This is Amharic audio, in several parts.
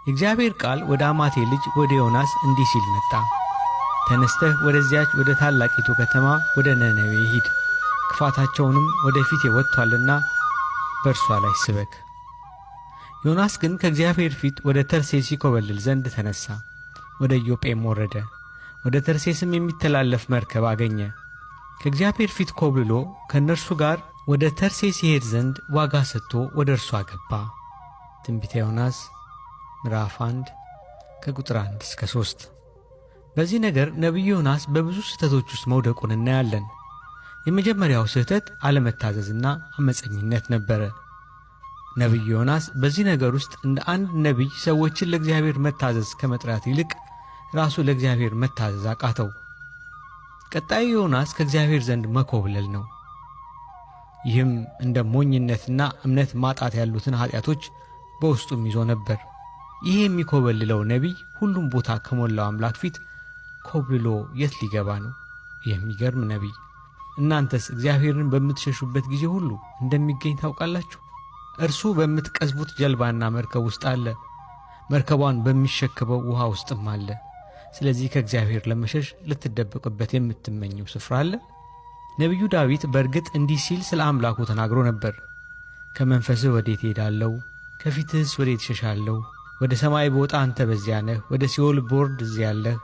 የእግዚአብሔር ቃል ወደ አማቴ ልጅ ወደ ዮናስ እንዲህ ሲል መጣ። ተነስተህ ወደዚያች ወደ ታላቂቱ ከተማ ወደ ነነዌ ሂድ፣ ክፋታቸውንም ወደ ፊቴ ወጥቶአልና በእርሷ ላይ ስበክ። ዮናስ ግን ከእግዚአብሔር ፊት ወደ ተርሴስ ይኮበልል ዘንድ ተነሣ፣ ወደ ኢዮጴም ወረደ። ወደ ተርሴስም የሚተላለፍ መርከብ አገኘ። ከእግዚአብሔር ፊት ኮብልሎ ከእነርሱ ጋር ወደ ተርሴስ ይሄድ ዘንድ ዋጋ ሰጥቶ ወደ እርሷ ገባ። ትንቢተ ዮናስ ምዕራፍ 1 ከቁጥር 1 እስከ 3። በዚህ ነገር ነቢዩ ዮናስ በብዙ ስህተቶች ውስጥ መውደቁን እናያለን። የመጀመሪያው ስህተት አለመታዘዝና አመፀኝነት ነበረ። ነቢዩ ዮናስ በዚህ ነገር ውስጥ እንደ አንድ ነቢይ ሰዎችን ለእግዚአብሔር መታዘዝ ከመጥራት ይልቅ ራሱ ለእግዚአብሔር መታዘዝ አቃተው። ቀጣዩ ዮናስ ከእግዚአብሔር ዘንድ መኮብለል ነው። ይህም እንደ ሞኝነትና እምነት ማጣት ያሉትን ኃጢአቶች በውስጡም ይዞ ነበር። ይህ የሚኮበልለው ነቢይ ሁሉም ቦታ ከሞላው አምላክ ፊት ኮብልሎ የት ሊገባ ነው? የሚገርም ነቢይ! እናንተስ እግዚአብሔርን በምትሸሹበት ጊዜ ሁሉ እንደሚገኝ ታውቃላችሁ። እርሱ በምትቀዝቡት ጀልባና መርከብ ውስጥ አለ፣ መርከቧን በሚሸክመው ውሃ ውስጥም አለ። ስለዚህ ከእግዚአብሔር ለመሸሽ ልትደበቅበት የምትመኘው ስፍራ አለ? ነቢዩ ዳዊት በእርግጥ እንዲህ ሲል ስለ አምላኩ ተናግሮ ነበር። ከመንፈስህ ወዴት እሄዳለሁ? ከፊትህስ ወዴት እሸሻለሁ? ወደ ሰማይ ብወጣ አንተ በዚያ ነህ፣ ወደ ሲኦል ብወርድ እዚያ አለህ።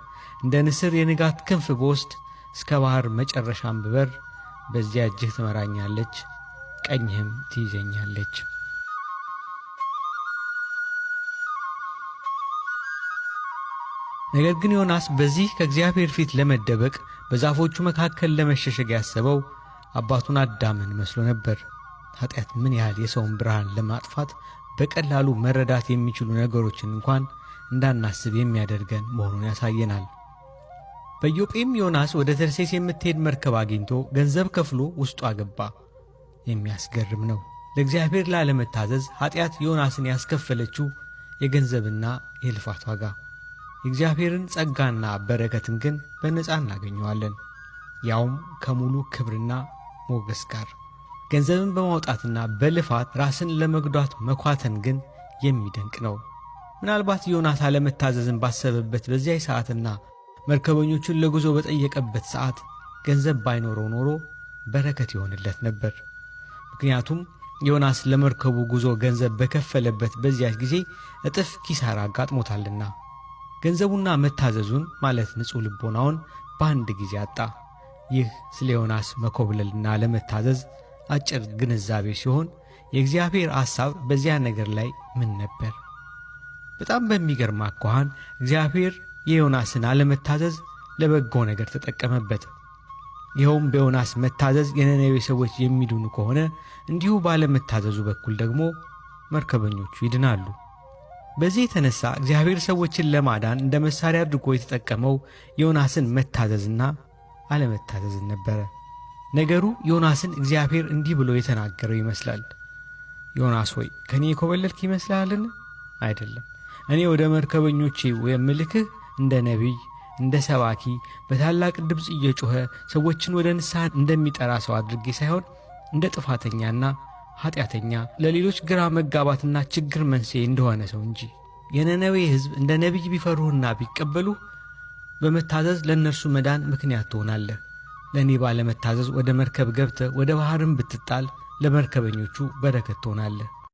እንደ ንስር የንጋት ክንፍ ብወስድ፣ እስከ ባሕር መጨረሻም ብበር፣ በዚያ እጅህ ትመራኛለች፣ ቀኝህም ትይዘኛለች። ነገር ግን ዮናስ በዚህ ከእግዚአብሔር ፊት ለመደበቅ በዛፎቹ መካከል ለመሸሸግ ያሰበው አባቱን አዳምን መስሎ ነበር። ኃጢአት ምን ያህል የሰውን ብርሃን ለማጥፋት በቀላሉ መረዳት የሚችሉ ነገሮችን እንኳን እንዳናስብ የሚያደርገን መሆኑን ያሳየናል። በኢዮጴም ዮናስ ወደ ተርሴስ የምትሄድ መርከብ አግኝቶ ገንዘብ ከፍሎ ውስጡ አገባ። የሚያስገርም ነው። ለእግዚአብሔር ላለመታዘዝ ኃጢአት ዮናስን ያስከፈለችው የገንዘብና የልፋት ዋጋ። የእግዚአብሔርን ጸጋና በረከትን ግን በነፃ እናገኘዋለን፣ ያውም ከሙሉ ክብርና ሞገስ ጋር። ገንዘብን በማውጣትና በልፋት ራስን ለመጉዳት መኳተን ግን የሚደንቅ ነው። ምናልባት ዮናስ አለመታዘዝን ባሰበበት በዚያ ሰዓትና መርከበኞቹን ለጉዞ በጠየቀበት ሰዓት ገንዘብ ባይኖረው ኖሮ በረከት ይሆንለት ነበር። ምክንያቱም ዮናስ ለመርከቡ ጉዞ ገንዘብ በከፈለበት በዚያች ጊዜ እጥፍ ኪሳራ አጋጥሞታልና። ገንዘቡና መታዘዙን ማለት ንጹሕ ልቦናውን በአንድ ጊዜ አጣ። ይህ ስለ ዮናስ መኮብለልና ለመታዘዝ አጭር ግንዛቤ ሲሆን የእግዚአብሔር ሐሳብ በዚያ ነገር ላይ ምን ነበር? በጣም በሚገርም አኳኋን እግዚአብሔር የዮናስን አለመታዘዝ ለበጎ ነገር ተጠቀመበት። ይኸውም በዮናስ መታዘዝ የነነዌ ሰዎች የሚድኑ ከሆነ እንዲሁ ባለመታዘዙ በኩል ደግሞ መርከበኞቹ ይድናሉ። በዚህ የተነሳ እግዚአብሔር ሰዎችን ለማዳን እንደ መሳሪያ አድርጎ የተጠቀመው ዮናስን መታዘዝና አለመታዘዝን ነበረ። ነገሩ ዮናስን እግዚአብሔር እንዲህ ብሎ የተናገረው ይመስላል። ዮናስ ሆይ፣ ከእኔ የኮበለልክ ይመስልሃልን? አይደለም። እኔ ወደ መርከበኞቼ የምልክህ እንደ ነቢይ፣ እንደ ሰባኪ፣ በታላቅ ድምፅ እየጮኸ ሰዎችን ወደ ንስሐ እንደሚጠራ ሰው አድርጌ ሳይሆን እንደ ጥፋተኛና ኃጢአተኛ፣ ለሌሎች ግራ መጋባትና ችግር መንስኤ እንደሆነ ሰው እንጂ። የነነዌ ሕዝብ እንደ ነቢይ ቢፈሩህና ቢቀበሉህ በመታዘዝ ለእነርሱ መዳን ምክንያት ትሆናለህ። ለእኔ ባለመታዘዝ ወደ መርከብ ገብተህ ወደ ባሕርም ብትጣል ለመርከበኞቹ በረከት ትሆናለህ።